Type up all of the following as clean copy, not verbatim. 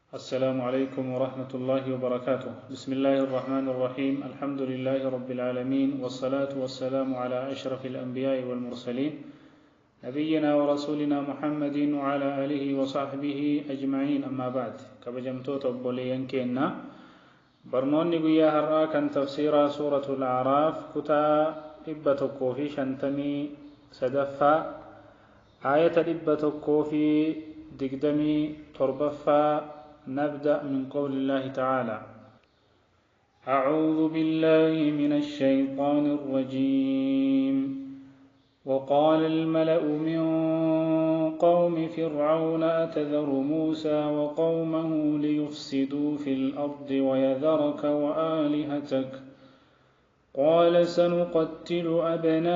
السلام عليكم ورحمة الله وبركاته. بسم الله الرحمن الرحيم. الحمد لله رب العالمين، والصلاة والسلام على أشرف الأنبياء والمرسلين، نبينا ورسولنا محمد وعلى آله وصحبه أجمعين. أما بعد، كبجمتوت أبوليان كينا برنوني قيا هرآ كان تفسير سورة الأعراف كتا إبتكو في شنتمي سدفا آية إبتكو في دقدمي تربفا. نبدأ من قول الله تعالى: أعوذ بالله من الشيطان الرجيم. وقال الملأ من قوم فرعون أتذر موسى وقومه ليفسدوا في الأرض ويذرك وآلهتك؟ قال سنقتل أبناءهم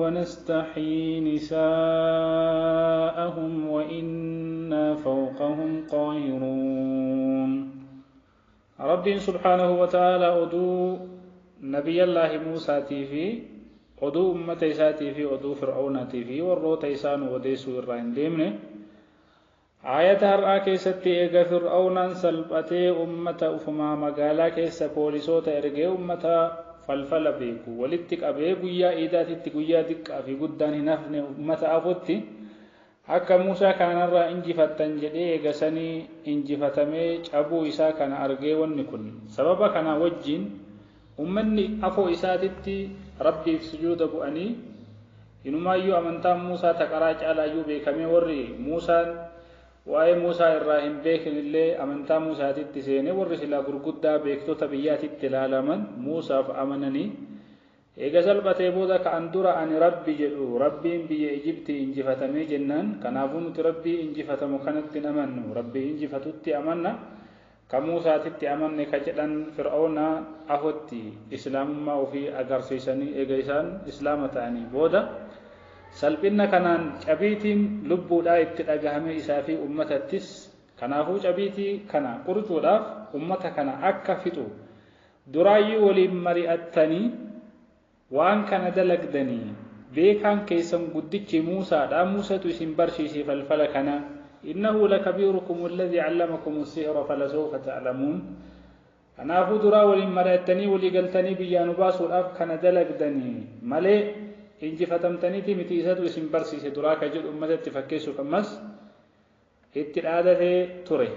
ونستحيي نساءهم وإنا فوقهم قاهرون. رب سبحانه وتعالى أدو نبي الله موسى تيفي، أدو أمة إساتي في، أدو فرعون تيفي، والروت إسان وديسو الرين ديمنه. آية هرآ كيستي إيغا فرعون سلبتي أمة أفما مقالا كيس بوليسوتا إرغي أمة فلفل بيكو ولتك أبي قيا إيداتي تقيا دك أفي قداني نفن أمة أفوتي akka Muusaa kanarraa injifattan jedhee eegasanii injifatamee cabuu isaa kana argee wanni kun sababa kana wajjin ummanni afoo isaatitti rabbiif sujuuda bu'anii inumaayyuu amantaan Muusaa taqaraa caalaayyuu beekamee warri Muusaan waa'ee Muusaa irraa hin beekinillee amantaa Muusaatitti seenee warri silaa gurguddaa beektota biyyaatitti ilaalaman Muusaaf amananii eega salphatee booda ka'an dura ani rabbi jedhu rabbiin biyya Ijibtii injifatamee jennaan kanaafuu nuti rabbii injifatamu kanatti hin amannu, rabbii injifatutti amanna, ka Muusaatitti amanne ka jedhan Fir'auna afotti islaamummaa ofii agarsiisanii eega isaan islaama ta'anii booda salphina kanaan cabiitiin lubbuudhaa itti dhagahame isaa fi ummatattis. Kanaafuu cabiitii kana qurcuudhaaf ummata kana akka fixu duraayyuu waliin mari'attanii waan kana dalagdanii beekaan keessan guddichi Muusaadha, Muusatu isin barsiise falfala kana. إنه لكبيركم الذي علمكم السحر فلسوف تعلمون. kanaafuu duraa waliin mari'attanii walii galtanii biyyaa nu baasuudhaaf kana dalagdanii malee injifatamtaniiti miti, isatu isin barsiise duraa ka jedhu ummatatti fakkeessuuf ammas itti dhaadatee ture.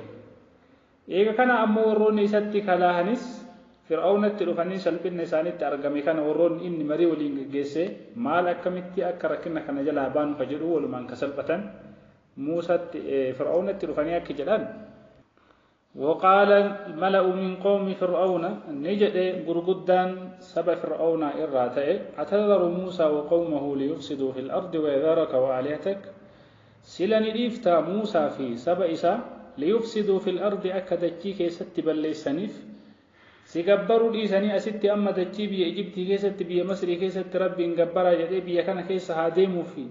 Eega kana ammoo warroonni isatti kalaahanis Fir'aawnatti dhufanii salphinna isaanitti argame kana warroonni inni marii waliin geggeesse maal akkamitti akka rakkina kana jalaa baanu ka jedhu walumaan ka salphatan Muusatti Fir'aawnatti dhufanii akka jedhan: وقال الملأ من قوم فرعون نجد غرغدان سبع فرعون إراتئ أتذر موسى وقومه ليفسدوا في الأرض ويذرك وآلهتك؟ سلني إفتا موسى في سبع إسا ليفسدوا في الأرض أكدتشي كيست بليسنيف سيغبروا ديساني أستي أما دتشي بي إجبتي كيست بي مصري كيست ربي انغبرا جدي بي كان كيس هاديمو في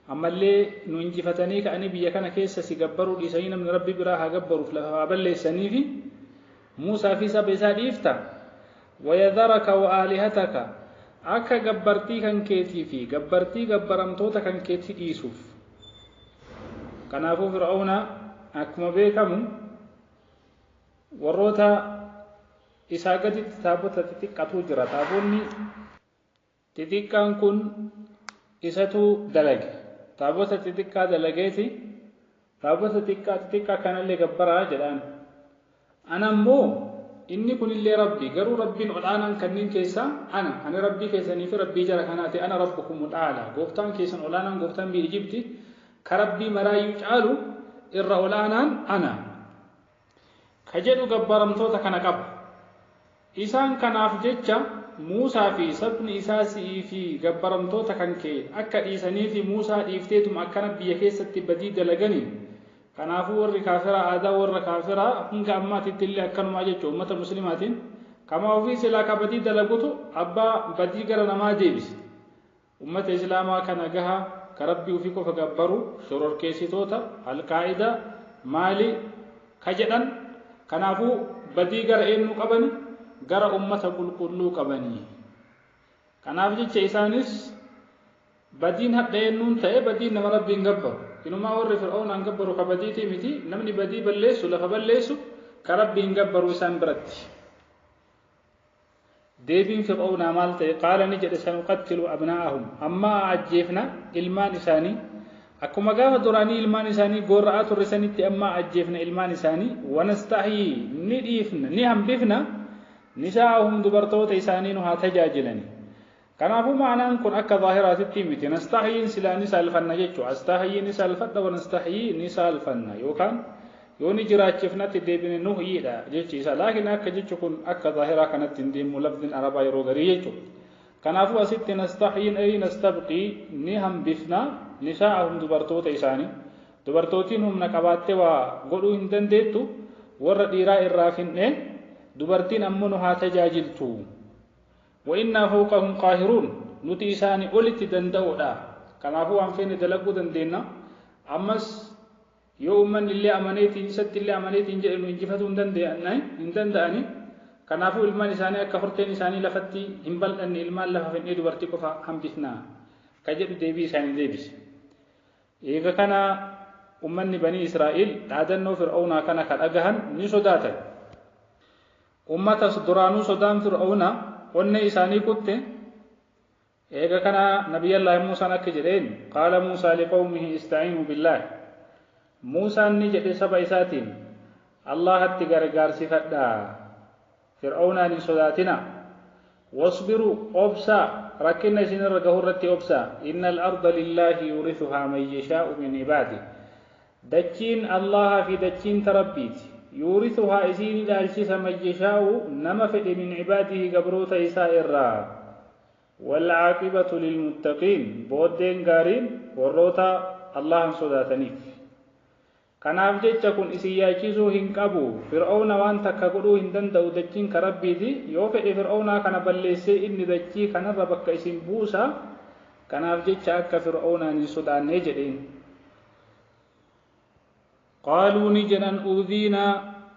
أما اللي ننجفتني كأني بي كان كيس سيغبروا ديساني من ربي براها غبروا فلها بليساني في موسى في سبع إسا إفتا ويذرك وآلهتك أكا غبرتي كان كيتي في غبرتي غبرمتوتا كان كيتي إيسوف. كنافو فرعون أكما بيكمو وروتا isaa gaditti taabota xixiqqatu jira. Taabonni xixiqqaan kun isatu dalage. Taabota xixiqqaa dalageeti taabota xixiqqaa kanallee gabbaraa jedhaan. Ana immoo inni kunillee rabbi, garuu rabbiin ol'aanaan kanneen keessaa ana, ani rabbii keessanii fi rabbii jara kanaati, ana rabbukum ol'aala, gooftaan keessan ol'aanaan gooftaan biyya Ijibti ka rabbii maraayyuu caalu irra ol'aanaan ana ka jedhu gabbaramtoota kana qaba. Isaan kanaaf jecha Muusaa fi sabni isaa si'ii fi gabbaramtoota kan kee akka dhiisanii fi Muusaa dhiifteetuma akkana biyya keessatti badii dalaganii. Kanaafuu warri kaafiraa aadaa warra kaafiraa hanga ammaatitti illee akkanumaa jechuudha uummata muslimaatiin kama ofii silaa ka badii dalagutu abbaa badii gara namaa deebise. Uummata islaamaa kana gaha ka rabbii ofii qofa gabbaru shororkeessitoota alqaa'idaa maali ka jedhan. Kanaafuu badii gara eenyu qabani? Gara ummata qulqulluu qabanii. Kanaaf jecha isaanis badiin hadha eenyuun ta'e badiin nama rabbiin gabbaru. Inumaa warri Fir'aawnaan gabbaru ka badiitii miti. Namni badii balleessu, lafa balleessu, ka Rabbiin gabbaru isaan biratti. Deebiin Fir'aawnaa maal ta'e? Qaala, ni jedhe, sanuqattilu abnaa'ahum, ammaa ajjeefna ilmaan isaanii. Akkuma gaafa duraanii ilmaan isaanii gorra'aa turre sanitti ammaa ajjeefna ilmaan isaanii. Wanastahyii, ni dhiifna, ni hambifna, nisaa'ahum, dubartoota isaanii nu haa tajaajilani. Kanaafuu ma'anaan kun akka zaahiraatitti miti. Nastahyiin silaa ni saalfanna jechuudha. Astahyii, ni saalfadha, wanastahyii, ni saalfanna, yookaan yoo ni jiraachifnatti deebine nuhyiidha jechi isa. Laakiin akka jechu kun akka zaahiraa kanatti hin deemu lafdin arabaa yeroo garii jechuudha. Kanaafuu asitti nastahyiin ay nastabqii, ni hambifna, nisaa'ahum, dubartoota isaanii. Dubartootiin humna qabaattee waa godhuu hin dandeettu. Warra dhiiraa irraa finnee dubartiin ammoo nu haa tajaajiltu. وإنا فوقهم قاهرون, nuti isaanii olitti danda'uudha. Kanaafuu waan feene dalaguu dandeenya. Ammas yoo uummanni illee amaneetiin isatti illee amaneetiin jedhe nu injifatuu hin danda'ani. Kanaafuu ilmaan isaanii akka horteen isaanii lafatti hin bal'anne ilmaan lafa finnee dubartii qofa hambifna ka jedhu deebii isaanii deebise. Eega kana ummanni banii Israa'el dhaadannoo Fir'aawnaa kana ka dhagahan ni sodaatan. Ummata duraanuu sodaan Fir'aawnaa onnee isaanii kutte. Eega kana Nabiyyallaahi Muusaan akka jedheen, قال موسى لقومه استعينوا بالله, Muusaan ni jedhe saba isaatiin, Allahatti gargaarsifadhaa, Fir'aawnaan hin sodaatina. واصبروا, obsaa, rakkina isinirra gahu irratti obsaa. إن الأرض لله يورثها من يشاء من عباده, dachiin Allaha fi dachiin tarabbiiti. يورثها, isiin dhaalchisa, من يشاء, nama fedhe, من عباده, gabroota isaa irraa. والعاقبة للمتقين, booddeen gaariin warroota Allahan sodaataniif. Kanaaf jecha kun isin yaachisuu hin qabu. Fir'aawna waan takka godhuu hin danda'u. Dachiin ka Rabbiiti. Yoo fedhe Fir'aawnaa kana balleessee inni dachii kanarra bakka isin buusa. Kanaaf jecha akka Fir'aawnaan hin sodaannee jedheen. قالوا, ni jedhan, أوذينا,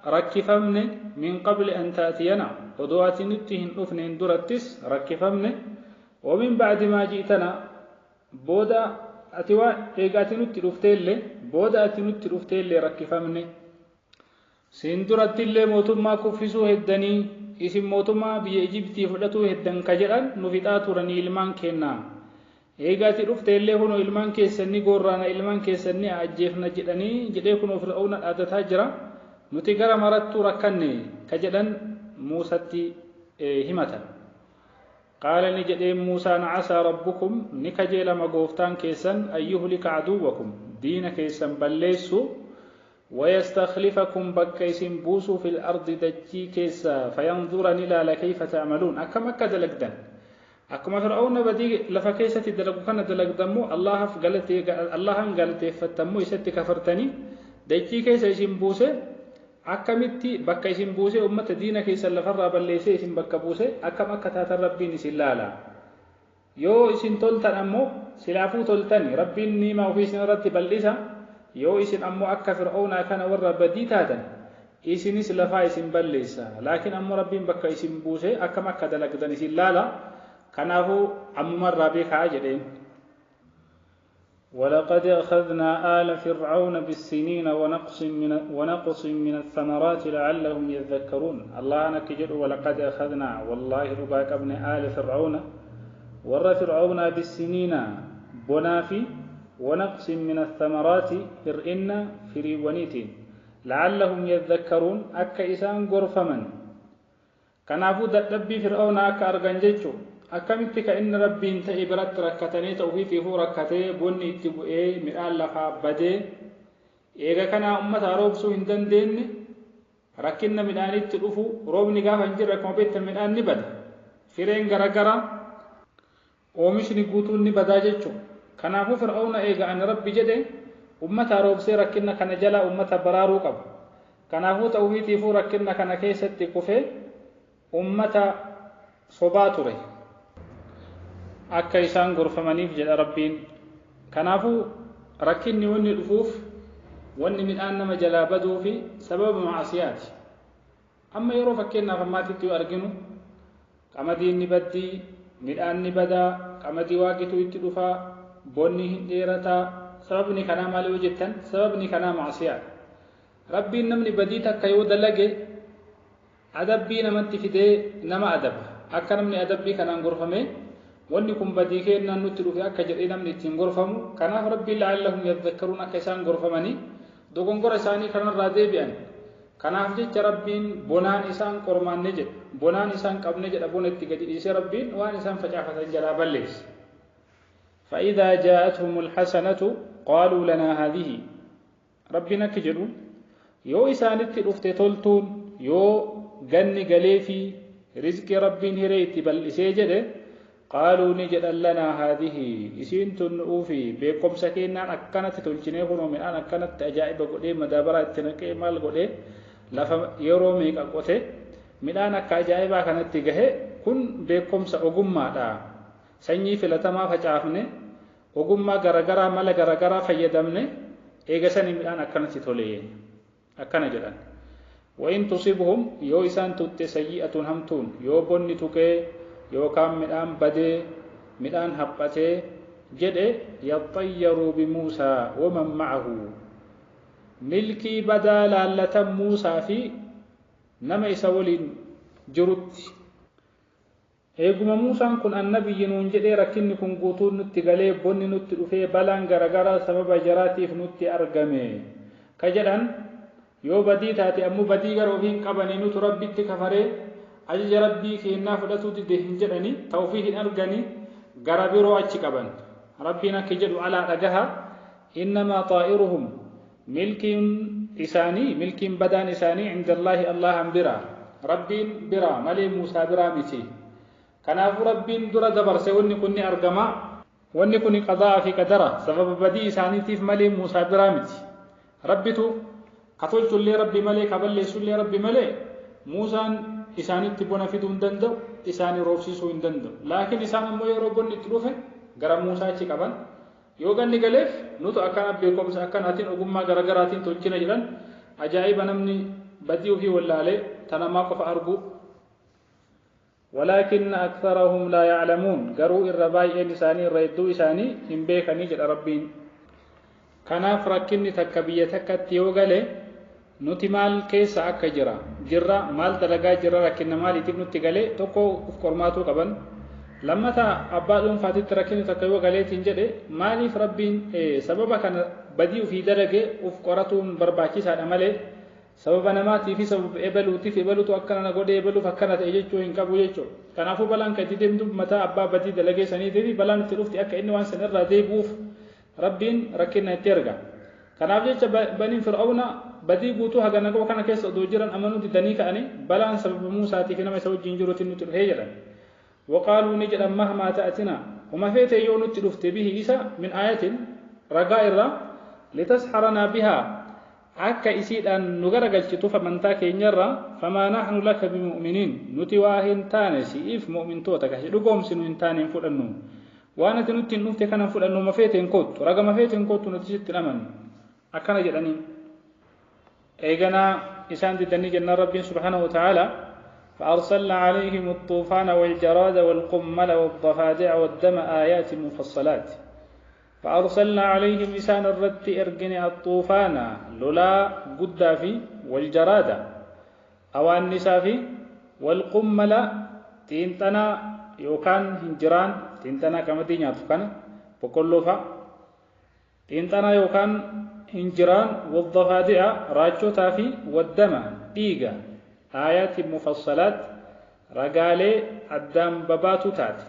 rakkifamne, من قبل أن تأتينا, odoo ati nutti hin dhufneen durattis rakkifamne, ومن بعد ما جئتنا, booda ati waan eega ati nutti dhufteellee, booda ati nutti dhufteellee rakkifamne. Siin durattillee mootummaa kuffisuu heddanii, isin mootummaa biyya Ijibtii fudhatuu heddan ka jedhan nu fixaa turanii ilmaan kennaa. Eega ati dhufteellee kunoo ilmaan keessan ni gorraana, ilmaan keessan ni ajjeefna jedhanii jedhee kunoo Fir'aawna dhaadataa jira. Nuti gara marattuu rakkanne ka jedhan Muusatti himatan. قال, ni jedheen Muusaan, عسى ربكم, ni kajeelama gooftaan keessan, أن يهلك عدوكم, diina keessan balleessu, ويستخلفكم, bakka isin buusuu, في الأرض, dachii keessa, فينظر, ni laala, كيف تعملون, akkam akka dalagdan. Akkuma Fir'aawna badii lafa keessatti dalagu kana dalagdammoo Allahaaf galatee, Allahan galateeffattammoo isatti kafartanii dachii keessa isin buuse, akkamitti bakka isin buuse, ummata diina keessan lafarraa balleessee isin bakka buuse, akkam akka taatan Rabbiin isin laala. Yoo isin toltan ammoo silaafuu toltani, Rabbiin niimaa ofii isin irratti bal'isa. Yoo isin ammoo akka Fir'aawnaa kana warra badii taatan, isinis lafaa isin balleessa. Laakiin ammoo Rabbiin bakka isin buuse akkam akka dalagdan isin laala. Kanaafuu ammumarraa beekaa jedheen. ولقد أخذنا آل فرعون بالسنين ونقص من الثمرات لعلهم يذكرون. الله نكجر ولقد أخذنا, والله رباك ابن, آل فرعون, ور فرعون, بالسنين, bonaa fi, ونقص من الثمرات, hir'ina firiiwwaniitiin, لعلهم يذكرون, akka isaan gorfaman. Kanaafuu dadhabbii Fir'auna akka argan jechu. Akkamitti ka inni Rabbiin ta'e biratti rakkatanii ta'uu fiifuu rakkatee, bonni itti bu'ee midhaan lafaa badee, eega kanaa ummata roobsuu hin dandeenye, rakkinna midhaanitti dhufu, roobni gaafa hin jirre akkuma beektan midhaan ni bada, fireen garagaraa, oomishni guutuun ni badaa jechuudha. Kanaafuu Fir'auna eega ani Rabbi jedhe ummata roobsee rakkinna kana jala ummata baraaruu qaba. Kanaafuu ta'uufiitiifuu rakkinna kana keessatti kufee ummata sobaa ture. Akka isaan gorfamaniif jedha Rabbiin. Kanaafuu rakkinni wanni dhufuuf, wanni midhaan nama jalaa baduu fi sababa maasiyaati. Amma yeroo fakkeenyaaf ammaatitti yoo arginu, qamadiin ni baddii, midhaan ni badaa, qamadii waaqitu itti dhufaa, bonni hin dheerataa. Sababni kanaa maal yoo jettan, sababni kanaa macsiyaadha. Rabbiin namni badii takka yoo dalage adabbii namatti fidee nama adaba. Akka namni adabbii kanaan gorfame, wanni kun badii kennaan nutti dhufe akka jedhee namni ittiin gorfamu. Kanaaf Rabbiin la'allahum yadhakkaruun, akka isaan gorfamanii dogongora isaanii kanarraa deebi'an. Kanaaf jecha Rabbiin bonaan isaan qormaanne jedha, bonaan isaan qabne jedha. Bona itti gadi dhiisee Rabbiin waan isaan facaafatan jalaa balleesse. فإذا جاءتهم الحسنة قالوا لنا هذه. ربنا كجدو yoo isaanitti dhufte toltuun, yoo ganni galee fi rizqii Rabbiin hiree itti bal'isee jedhe, qaaluu ni jedhan, lanaa haadihi, isiin tun nuufi, beekumsa kennaan akkanatti tolchinee, kunoo midhaan akkanatti ajaa'iba godhee, madaabaraa itti naqee, maal godhee, lafa yeroo meeqa qote, midhaan akka ajaa'ibaa kanatti gahe, kun beekumsa ogummaadha, sanyii filatamaa facaafne, ogummaa garagaraa, mala garagaraa fayyadamne, eega sanii midhaan akkanatti tole, akkana jedhan. وإن تصبهم, yoo isaan tutte, سيئة, hamtuun, yoo bonni tuqee yookaan midhaan badee, midhaan haphatee jedhe, يطيروا بموسى ومن معه, milkii badaa laallatan Muusaa fi nama isa waliin jirutti. Eeguma Muusaan kun annabiyyi nuun jedhee rakkinni kun guutuun nutti galee, bonni nutti dhufee, balaan garagaraa sababa jaraatiif nutti argame ka jedhan. Yoo badii taate ammoo badii gara ofii hin qabanii, nutu Rabbitti kafaree ajaja Rabbii kennaa fudhatuu dide hin jedhani, ta ofii hin arganii, gara biroo achi qaban. Rabbiin akka jedhu alaa dhagaha: إنما طائرهم, milkiin isaanii, milkiin badaan isaanii, عند الله, Allahan bira, Rabbiin bira malee Muusaa biraa miti. Kanaafuu Rabbiin dura dabarse, wanni kun ni argama. Wanni kun qadaa fi qadara, sababa badii isaaniitiif malee Muusaa biraa miti. Rabbitu ka tolchullee Rabbi malee, ka balleessullee Rabbi malee, Muusaan isaanitti bona fiduu hin danda'u, isaanii roobsisuu hin danda'u. Laakiin isaan ammoo yeroo bonni itti dhufe gara Muusaa achi qaban. Yoo ganni galeef, nutu akkana beekumsa akkanaatiin, ogummaa garagaraatiin tolchina jedhan. Ajaa'iba, namni badii ofii wallaalee tanamaa qofa argu. ولكن أكثرهم لا يعلمون, garuu irra baay'een isaanii, irra hedduu isaanii hin beekanii jedha Rabbiin. Kanaaf rakkinni takka biyya takkatti yoo gale, nuti maal keessa akka jira jirra, maal dalagaa jirra, rakkina maaliitiif nutti gale, tokko uf qormaatuu qaban. Lammata, abbaa dhuunfaatitti rakkinni takka yoo galeetiin jedhe, maaliif Rabbiin sababa kana badii ofii dalage uf qoratuun barbaachisaadha malee, sababa namaatii fi sababa ebaluutiif, ebaluutu akkana na godhe, ebaluuf akkana ta'e jechuu hin qabu jechuudha. Kanaafuu balaan kan itti deemtu mataa abbaa badii dalagee saniitii fi balaan itti dhufti akka inni waan san irraa deebi'uuf Rabbiin rakkina itti erga. Kanaaf jecha baniin Fir'aawna badii guutuu hagana qabu kana keessa odoo jiran amanuu didanii ka'anii, balaan sababa Muusaatii fi nama isa wajjin jiruutiin nutti dhufee jedhan. وقالوا ni jedhan, مهما تأتنا, homa feete yoo nutti dhufte, به, isa, من آية, ragaa irraa, لتسحرنا بها, akka isiidhaan nu garagalchituuf amantaa keenyarraa, فما نحن لك بمؤمنين, nuti waa hin taane si'iif mu'mintoota kasi dhugoomsinu hin taane, hin fudhannu. Waan ati nutti hin dhufte kana hin fudhannu. Ma feete hin koottu, raga ma feete hin koottu, nuti sitti hin amannu, akkana jedhanii. Eeganaa isaan didanii jennaan, Rabbiin سبحانه وتعالى: فأرسلنا عليهم الطوفان والجراد والقمل والضفادع والدم آيات مفصلات. فأرسلنا عليهم, isaan irratti ergine, الطوفان, lolaa guddaa fi, والجراد, awaannisaa fi, والقمل, xiinxanaa yookaan hinjiraan, xiinxanaa qamadii nyaatu kana, boqqolloo fa'a, xiinxanaa yookaan hinjiraan, والضفادع, raachotaa fi, والدم, dhiiga, آيات مفصلات, ragaalee addaan babaatu taate.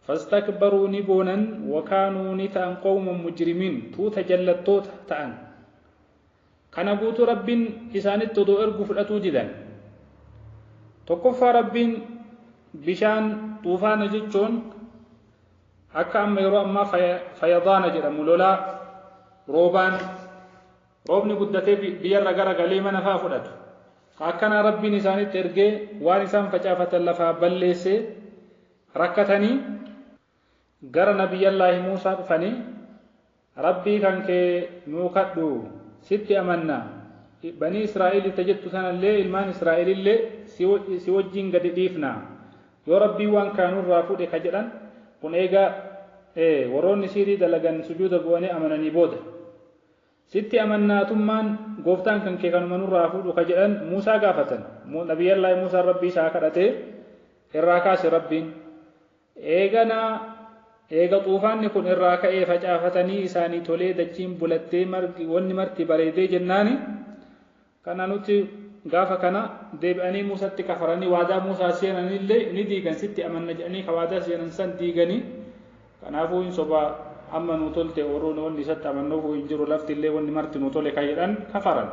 فاستكبروا, ni boonan, وكانوا, ni ta'an, قوما مجرمين, tuuta jallattoota ta'an. Kana guutuu Rabbiin isaanitti odoo ergu fudhatuu didan. Tokkoffaa, Rabbiin bishaan xuufaana jechuun akka amma yeroo ammaa fayadaana jedhamu, lolaa roobaan roobni guddatee biyyarra gara galee mana faa fudhatu, akkana Rabbiin isaanitti ergee waan isaan facaafatan lafaa balleessee, rakkatanii gara Nabiyyallaahi Muusaa dhufanii, "Rabbii kan kee nuu kadhu, sitti amanna, banii Israa'el ta jettu sanallee, ilmaan Israa'elillee si wajjin gadi dhiifna yoo Rabbii waan kaanurraa fudhe," ka jedhan. Kun eega Warroonni siirii dalagan sujuuda bu'anii amananii booda sitti amannaatummaan gooftaan kan kee kanuma nurraa fuudhu ka jedhan Muusaa gaafatan. Nabiyyallaahi Muusaan Rabbii isaa kadhatee irraa kaase Rabbiin. Eeganaa eega xuufaanni kun irraa ka'ee facaafatanii isaanii tolee dachiin bulattee margi wanni marti bareedee jennaani kana nuti gaafa kana deebi'anii Muusatti kafaranii waadaa Muusaa seenanillee ni diigan. Sitti amanna jedhanii ka waadaa seenan san diiganii, kanaafuu hin sobaa, amma nu tolte, oruun wanni isatti amannuuf hin jiru, lafti illee wanni marti nu tole ka jedhan kafaran.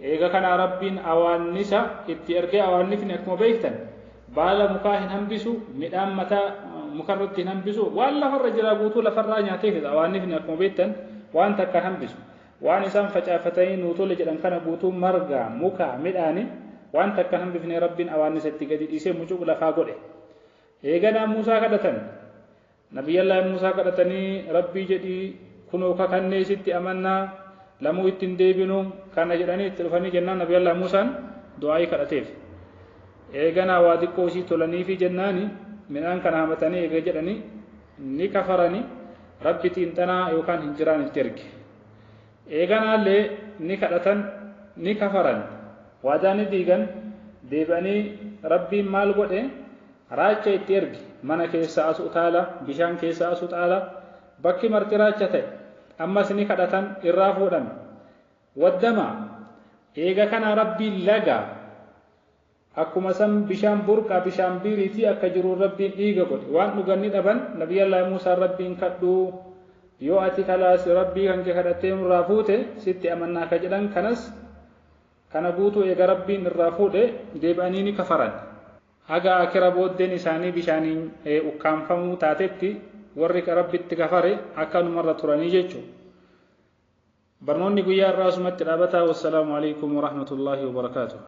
Eega kana Rabbiin awaannisa itti ergee, awaannifni akkuma beektan baala mukaa hin hambisu, midhaan mataa mukarratti hin hambisu, waan lafarra jira guutuu lafarraa nyaatee fixa. Awaannifni akkuma beektan waan takka hin hambisu. Waan isaan facaafatanii nuu tole jedhan kana guutuu, marga, muka, midhaani, waan takka hin hambifne. Rabbiin awaannisa itti gadi dhiisee mucuq lafaa godhe. Eeganaa Muusaa kadhatan. Nabiyyallaahi Muusaa kadhatanii, Rabbii jedhii kunoo kakannee sitti amannaa, lamuu ittiin deebinu kana jedhanii itti dhufanii jennaan, Nabiyyallaahi Muusaan du'aayii kadhateef. Eeganaa waa xiqqoo isii tolaniifi jennaani midhaan kana hamatanii eega jedhanii ni kafarani. Rabbi xiinxanaa yookaan hinjiraan itti erge. Eeganaallee ni kadhatan, ni kafaran, waadaa ni diigan. Deebi'anii Rabbiin maal godhe? Raacha itti erge. Mana keessa as utaala, bishaan keessa as utaala, bakki marti raacha ta'e. Ammas ni kadhatan, irraa fuudhame. Waddama eega kana Rabbiin laga akkuma san bishaan burqaa, bishaan biiriitii akka jiruun Rabbiin dhiiga godhe. Waan dhugan ni dhaban. Nabiyyallaahi Muusaan Rabbiin kadhuu, yoo ati kalaas Rabbii kan kee kadhattee nurraa fuute sitti amannaa ka jedhan kanas kana guutuu eega Rabbiin irraa fuudhe deebi'anii ni kafaran. Haga akira booddeen isaanii bishaaniin ukkaanfamuu taatetti warri Rabbitti kafare akkanumarra turanii jechuudha. Barnoonni guyyaa irraa asumatti dhaabataa. Wassalaamu alaikum warahmatullaahi wabarakaatuh.